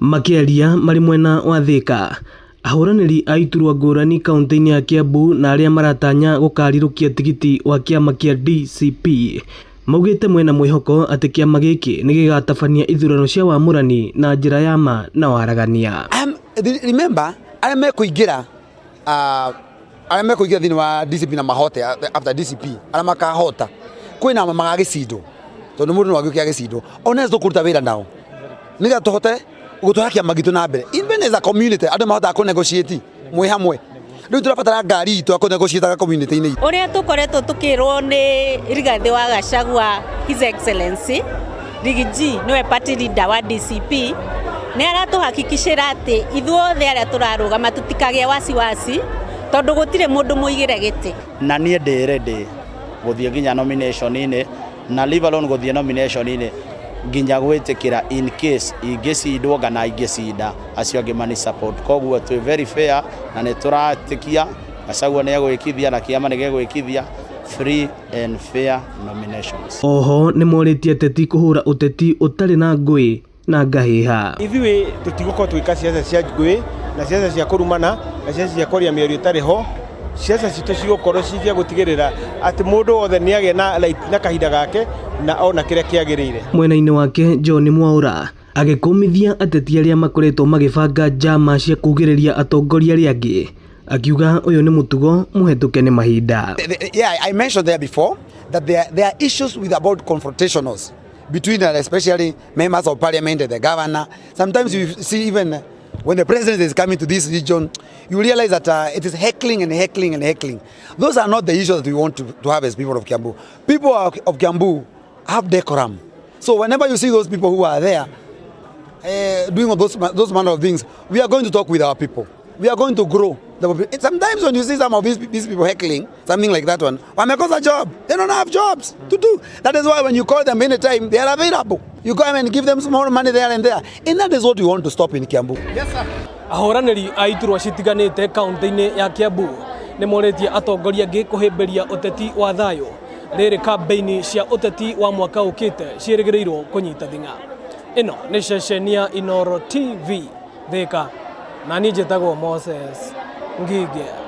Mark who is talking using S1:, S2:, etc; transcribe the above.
S1: Makĩaria marĩ mwena wa Thika, ahũranĩri a iturwa ngũrani kaunti-inĩ ya Kiambu na arĩa maratanya gũkarirũkia tigiti wa kĩama kĩa DCP maugĩte mwena mwĩhoko atĩ kĩama gĩkĩ nĩ gĩgatabania ithurano cia wamũrani na njĩra ya ma na waragania.
S2: Remember, arĩa mekũingĩra arĩa mekũingĩra thĩinĩ wa DCP na mahote after DCP arĩa makahota kwĩna magagĩcindwo tondũ mũndũ no agĩũke agĩcindwo ona tũkũruta wĩra nao nĩgetha tũhote gũtwara kĩama gitũ na mbere. Even as a community, andũ mahotaga kũ negotiate mwĩ hamwe. Rĩu tũrabatara ngari itũ ya kũ negotiate community-inĩ itũ.
S3: Ũrĩa tũkoretwo tũkĩrwo nĩ Rigathĩ wa Gachagua, His Excellency Riggy G, nĩwe party leader wa DCP, nĩ aratũhakikicĩra atĩ ithuothe arĩa tũrarũgama tũtikagĩe wasiwasi tondũ gũtirĩ mũndũ mũigĩre gĩtĩ.
S4: Na niĩ ndĩ ready gũthiĩ nginya nomination-inĩ, na leave alone gũthiĩ nomination-inĩ, nginya gwĩtĩkĩra in case ingĩcindwo kana ingĩcinda, acio angĩ mani support. Koguo twĩ very fair na nĩ tũratĩkia Gachagua nĩ egwĩkithia na kĩama nĩ gĩgwĩkithia free and fair nominations.
S1: Oho nĩ morĩtie ateti kũhũra ũteti ũtarĩ na ngũĩ na ngahĩha.
S5: Ithuĩ tũtigũkorwo tũgĩka ciaca cia ngũĩ na ciaca cia kũrumana na ciaca cia kwaria mĩario ĩtarĩ ho. Ciaca citũ cigũkorwo ci cia gũtigĩrĩra atĩ mũndũ wothe nĩ agĩa na right na kahinda gake na ona kĩrĩa kĩagĩrĩire.
S1: Mwena-inĩ wake John Mwaura agĩkũmithia ateti arĩa makoretwo magĩbanga njama cia kugĩrĩria atongoria arĩa angĩ, akiuga ũyũ nĩ mũtugo mũhetũke nĩ mahinda.
S2: Yeah, I mentioned there before that there are issues with about confrontationals between especially members of parliament and the governor. Sometimes you see, even when the president is coming to this region, you realize that it is heckling and heckling and heckling. Those are not the issues that we want to have as people of Kiambu. People of Kiambu have decorum. So whenever you see those people who are there doing all those manner of things, we are going to talk with our people. We are going to grow. Sometimes when you see some of these people heckling, something like that one, wamekosa job. They don't have jobs to do. That is why when you call them anytime, they are available. You go and give them small money there and there. And that is what we want to stop in Kiambu.
S5: Yes, sir.
S6: Ahũranĩri a iturwa citiganĩte kaunti-inĩ ya Kiambu nĩ morĩtie atongoria angĩ kũhĩmbĩria ũteti wa thayũ rĩrĩ kambeini cia ũteti wa mwaka ũkĩte ciĩrĩgĩrĩirwo kũnyita thing'a. Ĩno nĩ ceceni ya Inooro TV Thika, na niĩ njĩtagwo Moses Ngige.